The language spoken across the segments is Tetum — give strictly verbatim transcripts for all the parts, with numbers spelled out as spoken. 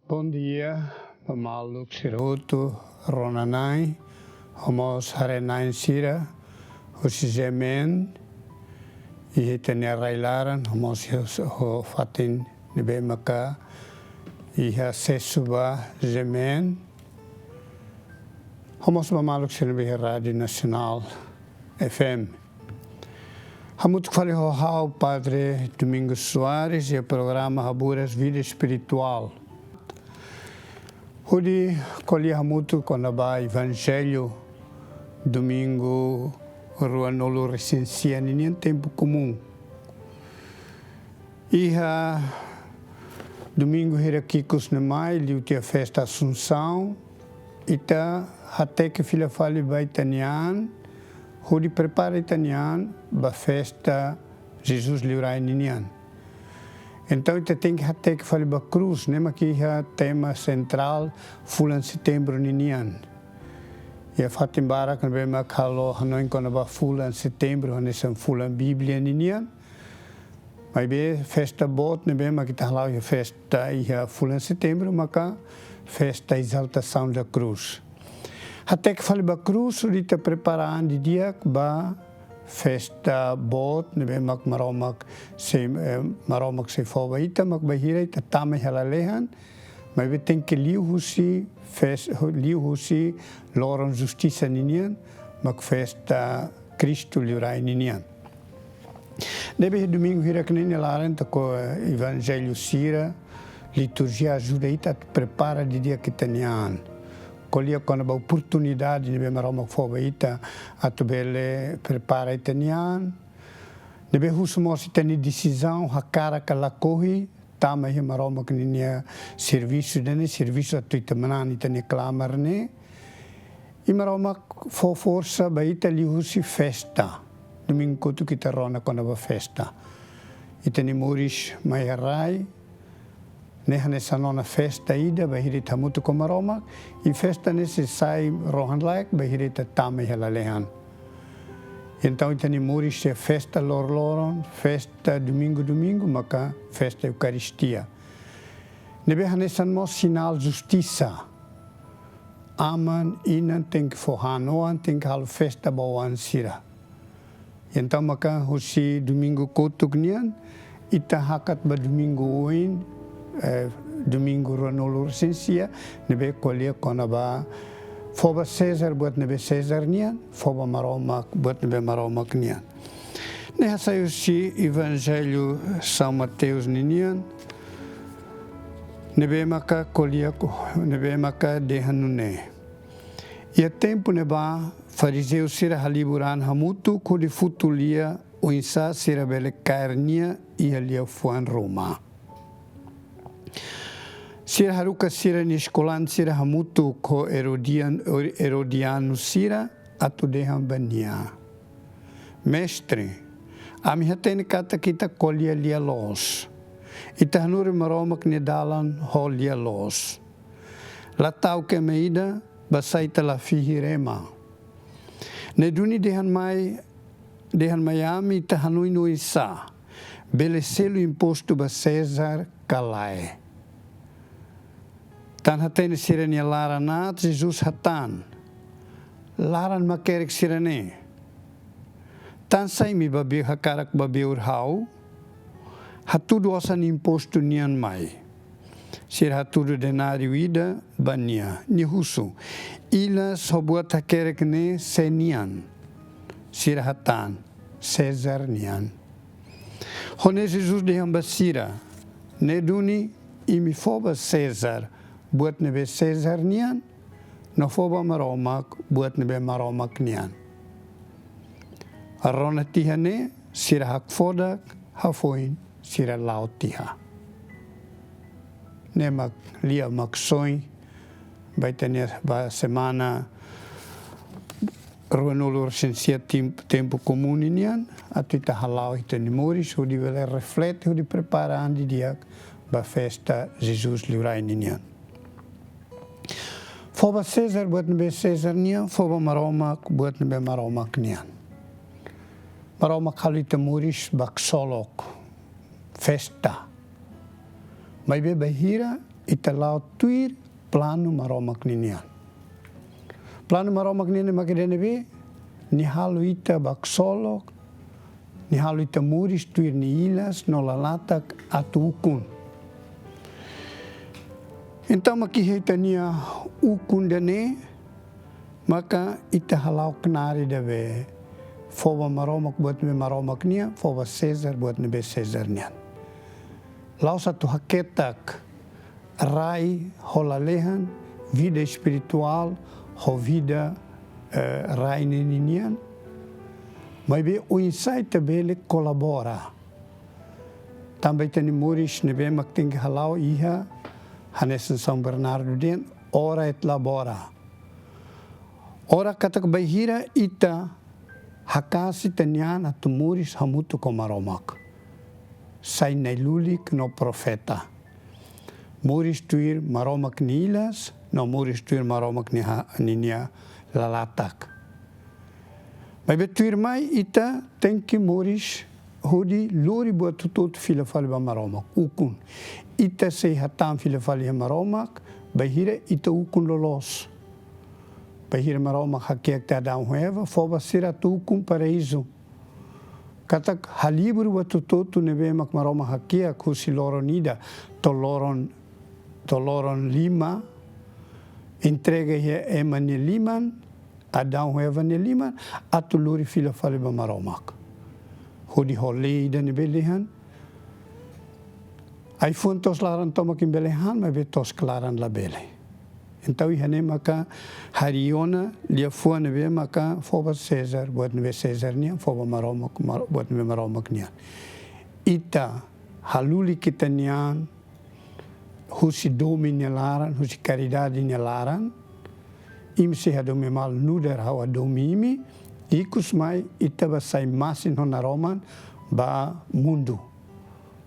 Bondia ba maluk sira hotu, rona-na'in, ho mós haree-na'in sira husi G M N, iha ita-nia rai-laran, ho mós iha, ho fatin ne'ebé maka iha asesu ba G M N, ho mós ba maluk sira ne'ebé iha Rádiu Nasionál F M. Hamutuk fali ho ha'u, Padre Domingos Soares, iha programa Haburas Vida Espirituál. Hodi ko'alia hamutuk kona-ba Evanjellu Domingu ruanulu-resin-sia ninian, tempu komún. Iha domingu hirak ikus ne'e mai, liu tiha festa Asunsaun, ita hateke fila fali ba ita-nia an, hodi prepara ita-nia an ba festa Jesus Liurai ninian. Entaun, ita tenke hateke fali ba krús, ne'e mak iha tema sentrál fulan Setembru ninian. Iha fatin barak ne'ebé mak halo hanoin kona-ba fulan Setembru hanesan fulan Bíblia ninian. Maibé festa boot ne'ebé mak ita hala'o iha festa iha fulan Setembru maka festa Exaltação da Cruz. Hateke fali ba krús, hodi ita prepara an didi'ak ba festa boot ne'ebé mak Maromak sei, eh, Maromak sei fó ba ita, mak bainhira ita tama iha lalehan, maibé tenke liuhusi fes-, liuhusi loron justisa ninian, mak festa Kristu Liurai ninian. Ne'ebé domingu hirak ne'e nia laran ita ko'alia Evanjellu sira, liturjia ajuda ita atu prepara didi'ak ita-nia an. Ko'alia kona-ba oportunidade ne'ebé Maromak fó ba ita atu bele prepara ita-nia an. Ne'ebé husu mós ita-nia desizaun, hakarak ka lakohi, tama iha Maromak ninia servisu ida-ne'e, servisu atu ita manán ita-nia klamar ne'e. I Maromak fó forsa ba ita liuhusi festa. Domingu kotuk ita rona kona-ba festa. Ita-nia moris mai iha rai ne'e hanesan ona festa ida bainhira ita hamutuk ho Maromak, i festa ne'e sei sai rohan-laek bainhira ita tama iha lalehan. Entaun, ita-nia moris sei festa loroloron, festa domingu-domingu, maka festa Eukaristia. Ne'ebé hanesan mós sinál justisa. Aman, inan tenke fó han oan, tenke halo festa ba oan sira. Entaun, maka husi domingu kotuk nian, ita hakat ba domingu oin, eh, domingu ruanulu-resin-sia, ne'ebé ko'alia kona-ba fó ba César buat ne'ebé César nian, fó ba Maromak buat ne'ebé Maromak nian. Ne'e hasai husi Evanjellu São Mateus ninian, ne'ebé maka ko'alia ko-, ne'ebé maka dehan nune'e. Iha tempu ne'ebá, farizeu sira halibur an hamutuk hodi futu lia oinsá sira bele kaer nia iha liafuan ruma. Sira haruka sira-nia eskolante sira hamutuk ho Erodian-, Erodianu sira atu dehan ba nia: Mestre, ami hatene katak ita ko'alia lia-loos. Ita hanorin Maromak nia dalan ho lia-loos. La ta'uk ema ida, basá ita la fihir ema. Ne'e duni dehan mai, dehan mai ami, ita hanoin oinsá, bele selu impostu ba César ka lae? Tan hatene sira-nia laran aat, Jesus hatán: Laran makerek sira-ne'e. Tansá imi babeur hakarak babeur ha'u? Hatudu osan impostu nian mai. Sira hatudu denáriu ida ba nia. Nia husu: Ilas ho buat hakerek ne'e sé nian? Sira hatán: César nian. Ho ne'e Jesus dehan ba sira: Ne'e duni imi fó ba César buat ne'ebé César nian, no fó ba Maromak buat ne'ebé Maromak nian. Rona tiha ne'e, sira hakfodak hafoin, sira la'o tiha. Ne'e mak lia Maksoin ba ita-nia, ba semana ruanulu-resin-sia tim-, tempu komún nian, atu ita hala'o ita-nia moris, hodi bele reflete, hodi prepara an didi'ak ba festa Jesus Liurai ninian. Fó ba César buat ne'ebé César nian, fó ba Maromak buat ne'ebé Maromak nian. Maromak halo ita moris ba ksolok, festa. Maibé bainhira ita la'o tuir planu Maromak ninian. Planu Maromak ninian mak ida-ne'ebé, Nia halo ita ba ksolok, Nia halo ita moris tuir Nia ilas no lalatak atu ukun. Entaun mak iha ita-nia ukun ida-ne'e, maka ita hala'o knaar ida be fó ba Maromak buat ne'ebé Maromak nian, fó ba César buat ne'ebé César nian. La'ós atu haketak rai ho lalehan, vida espirituál ho vida, eh, rai ne'e ninian. Maibé oinsá ita bele kolabora. Tanba ita-nia moris ne'ebé mak tenke hala'o iha, hanesan São Bernardo dehan, ora et labora. Ora katak bainhira ita haka'as ita-nia an atu moris hamutuk ho Maromak, sai na'i-lulik no profeta. Moris tuir Maromak nia ilas no moris tuir Maromak nia ha-, ninia lalatak. Maibé tuirmai ita tenke moris hodi lori buat hotu-hotu fila fali ba Maromak, ukun. Ita sei hatán fila fali iha Maromak bainhira ita ukun loloos. Bainhira Maromak hakiak tiha Adão ho Eva, fó ba sira atu ukun paraízu. Katak halibur buat hotu-hotu ne'ebé mak Maromak hakiak husi loron ida to'o loron, to'o loron lima, entrega iha ema nia liman, Adão ho Eva nia liman, atu lori fila fali ba Maromak. Hodi ho lei ida ne'ebé dehan, ai-fuan to'os laran tomak imi bele han, maibé to'os klaran labele. Entaun iha ne'e maka harii ona liafuan ne'ebé maka fó ba César buat ne'ebé César nian, fó ba Maromak, Mar-, buat ne'ebé Maromak nian. Ita halulik ita-nia an husi domin nia laran, husi karidade nia laran. Imi sei hadomi malu nu'udar ha'u hadomi imi. Ikusmai ita bá sai masin ho naroman ba mundu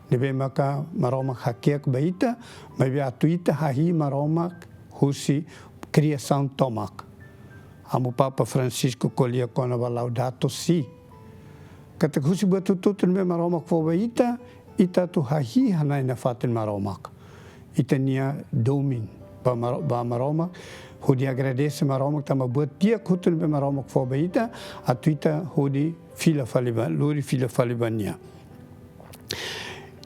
ne'ebé maka Maromak hakiak ba ita, maibé atu ita hahi'i Maromak husi kriasaun tomak. Amu Papa Francisco ko'alia kona-ba Laudato Si'. Katak husi buat hotu-hotu ne'ebé Maromak fó ba ita, ita atu hahi'i hana'i nafatin Maromak. Ita-nia domin ba Maro-, ba Maromak, hodi agradese Maromak tanba buat di'ak hotu ne'ebé Maromak fó ba ita, atu ita hodi fila fali ba, lori fila fali ba Nia.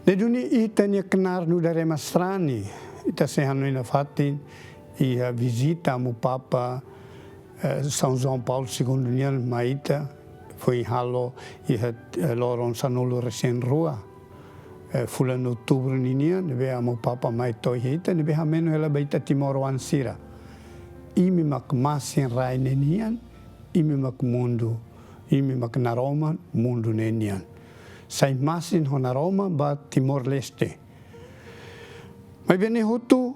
Ne'e duni ita-nia knaar nu'udar ema sarani, ita sei hanoin nafatin iha vizita Amu Papa, eh, São João Paulo Segundo nian mai ita, foin halo iha, eh, loron sanulu-resin-rua, eh, fulan Outubru ninian, ne'ebé Amu Papa mai to'o iha ita, ne'ebé hameno hela ba ita timoroan sira. Imi mak masin rai ne'e nian, imi mak mundu, imi mak naroman mundu ne'e nian. Sai masin ho naroman ba Timor-Leste. Maibé ne'e hotu,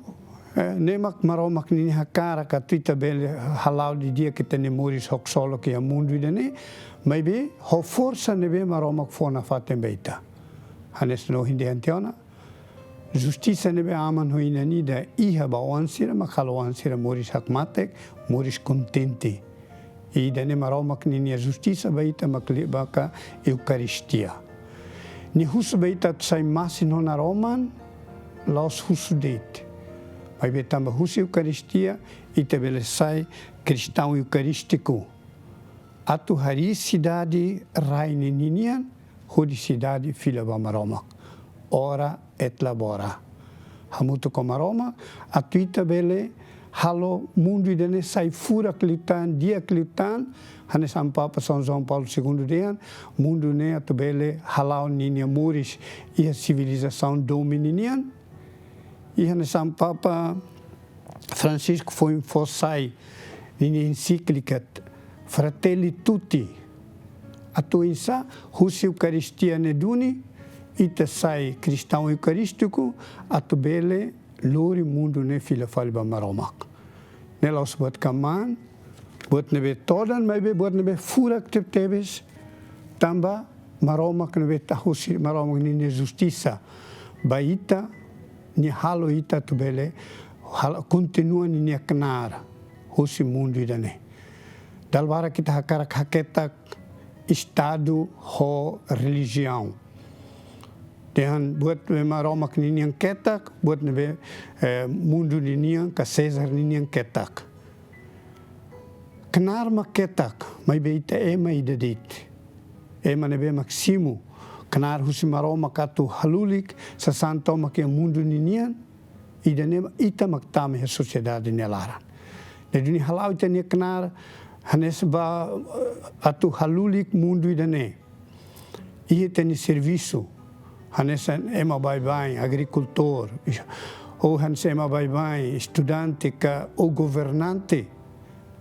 eh, ne'e mak Maromak ninia hakarak atu ita bele hala'o didi'ak ita-nia moris ho ksolok iha mundu ida-ne'e, maibé ho forsa ne'ebé Maromak fó nafatin ba ita. Hanesan ohin dehan tiha ona, justisa ne'ebé aman ho inan ida iha ba oan sira mak halo oan sira moris hakmatek, moris kontente. Ida-ne'e Maromak ninia justisa ba ita mak liu ba ka Eukaristia. Nia husu ba ita atu sai masin ho naroman, la'ós husu de'it. Maibé tanba husi Eukaristia, ita bele sai kristaun eukarístiku. Atu harii sidade rai ne'e ninian, hodi sidade fila ba Maromak. Ora et labora. Hamutuk ho Maromak, atu ita bele halo mundu ida-ne'e sai furak liután, di'ak liután, hanesan Papa São João Paulo Segundo dehan, mundu ne'e atu bele hala'o ninia moris iha sivilizasaun domin ninian. I hanesan Papa Francisco foin fó sai ninia ensíklika Fratelli Tutti. Atu oinsá husi Eukaristia ne'e duni, ita sai kristaun eukarístiku, atu bele lori mundu ne'e fila fali ba Maromak. Ne'e la'ós buat kmaan, buat ne'ebé todan, maibé buat ne'ebé furak tebetebes, tanba Maromak ne'ebé ita husi, Maromak ninia justisa ba ita, Nia halo ita atu bele hal-, kontinua ninia knaar husi mundu ida-ne'e. Dala barak ita hakarak haketak Estadu ho relijiaun. Dehan buat be Maromak ninian ketak, buat ne'ebé, eh, mundu ninian ka César ninian ketak. Knaar mak ketak, maibé ita ema ida de'it. Ema ne'ebé mak simu knaar husi Maromak atu halulik sasán tomak iha mundu ninian, ida-ne'e ita mak tama iha sosiedade nia laran. Ne'e duni hala'o ita-nia knaar hanesan ba, eh, atu halulik mundu ida-ne'e. Iha ita-nia servisu, hanesan ema baibain, agrikultór, ou hanesan ema baibain, estudante ka ou governante,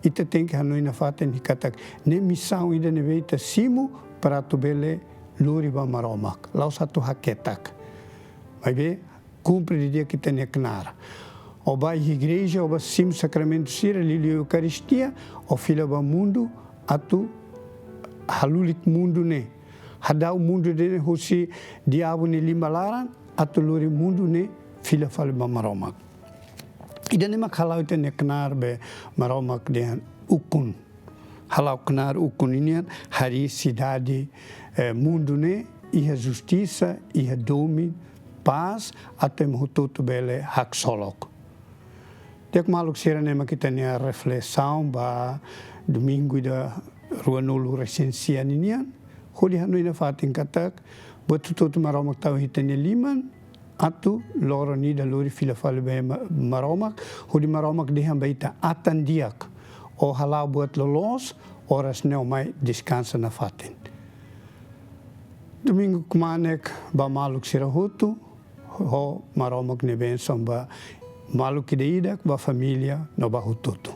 ita tenke hanoin nafatin katak ne'e misaun ida ne'ebé ita simu para atu bele lori ba Maromak. La'ós atu haketak. Maibé kumpre didi'ak ita-nia knaar. Ó bá iha igreja, ó bá simu sakramentu sira, liuliu Eukaristia, ó fila ba mundu atu halulik mundu ne'e. Hadau mundu ne'e husi diabu nia liman laran, atu lori mundu ne'e fila fali ba Maromak. Ida-ne'e mak hala'o ita-nia knaar be Maromak dehan ukun. Hala'o knaar ukun ninian, harii sidade, eh, mundu ne'e iha justisa, iha domin, pás, atu ema hotu-hotu bele haksolok. Di'ak maluk sira, ne'e mak ita-nia reflesaun ba domingu ida ruanulu resin sia ninian, hodi hanoin nafatin katak buat hotu-hotu Maromak tau iha ita-nia liman, atu loron ida lori fila fali ba Ma-, Maromak, hodi Maromak dehan ba ita: atan di'ak, ó hala'o buat loloos, oras ne'e ó mai deskansa nafatin. Domingu kmanek ba maluk sira hotu, ho Maromak nia bensaun ba maluk ida-idak, ba família no ba hotu-hotu.